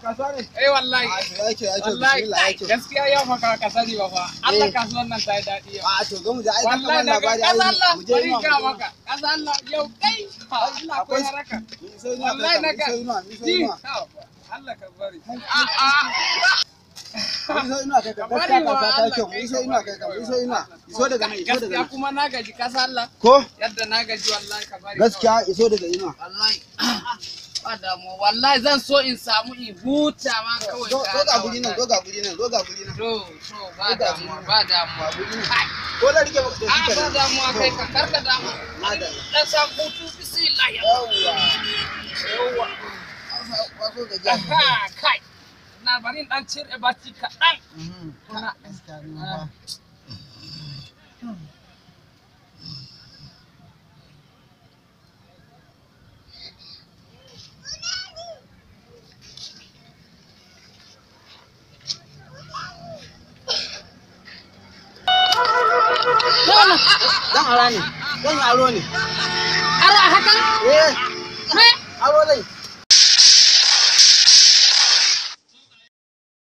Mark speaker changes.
Speaker 1: Kasuwa ne?
Speaker 2: Eh wallahi.
Speaker 1: A to ya kyau, ya kyau,
Speaker 2: Wallahi
Speaker 1: bismillah ya kyau.
Speaker 2: gaskiya yau fa ka sani ba fa. Allah
Speaker 1: Eh.
Speaker 2: kasuwan nan ta yi daɗi yau.
Speaker 1: A to zo mu je, ai ka
Speaker 2: Wallahi
Speaker 1: kamar
Speaker 2: na ga
Speaker 1: labari
Speaker 2: kasa
Speaker 1: ai
Speaker 2: Allah
Speaker 1: mu je
Speaker 2: bari
Speaker 1: inuwa,
Speaker 2: ga
Speaker 1: mu je
Speaker 2: maka. Kasa Allah yau kai. Allah akwai
Speaker 1: Akwai-
Speaker 2: haraka.
Speaker 1: inuwa. Mu iso inuwa kai
Speaker 2: Wallahi
Speaker 1: kam,
Speaker 2: na
Speaker 1: mu
Speaker 2: ga.
Speaker 1: iso inuwa, mu iso
Speaker 2: Ji.
Speaker 1: inuwa.
Speaker 2: Allah ka bari.
Speaker 1: Kai,
Speaker 2: A a.
Speaker 1: Mu iso inuwa kai kam,
Speaker 2: Ka
Speaker 1: gaskiya
Speaker 2: bari wa
Speaker 1: kasuwa ta yi
Speaker 2: Allah
Speaker 1: kyau, mu
Speaker 2: kai
Speaker 1: iso
Speaker 2: ka
Speaker 1: inuwa
Speaker 2: bari
Speaker 1: kai kam, mu
Speaker 2: kawai.
Speaker 1: iso inuwa. Iso daga nan, iso daga
Speaker 2: Gaskiya
Speaker 1: nan.
Speaker 2: kuma na gaji kasa Allah.
Speaker 1: Ko?
Speaker 2: Yadda na gaji wallahi ka bari. kawai.
Speaker 1: Gaskiya iso daga inuwa.
Speaker 2: Wallahi ba damuwa wallahi zan so in samu in huta ma kawai.
Speaker 1: Zo
Speaker 2: ka
Speaker 1: zo ga
Speaker 2: Allah,
Speaker 1: guri nan,
Speaker 2: wallahi.
Speaker 1: zo ga guri nan, zo ga guri nan.
Speaker 2: To ba
Speaker 1: Zo ga
Speaker 2: damuwa
Speaker 1: guri nan.
Speaker 2: ba damuwa.
Speaker 1: Ga guri nan.
Speaker 2: Kai.
Speaker 1: Ko da rike maka to
Speaker 2: A ba
Speaker 1: shikenan.
Speaker 2: damuwa
Speaker 1: To,
Speaker 2: kai ka karka damu.
Speaker 1: Madalla.
Speaker 2: Dan samu hutu bismillah.
Speaker 1: Yawwa.
Speaker 2: Yawwa.
Speaker 1: Waso gajiya.
Speaker 2: Aha kai. Na bari in dan cire bacci kaɗan.
Speaker 1: Mhm.
Speaker 2: Kuna.
Speaker 1: Gaskiya ni ma fa. Dan ara ne, dan aro ne.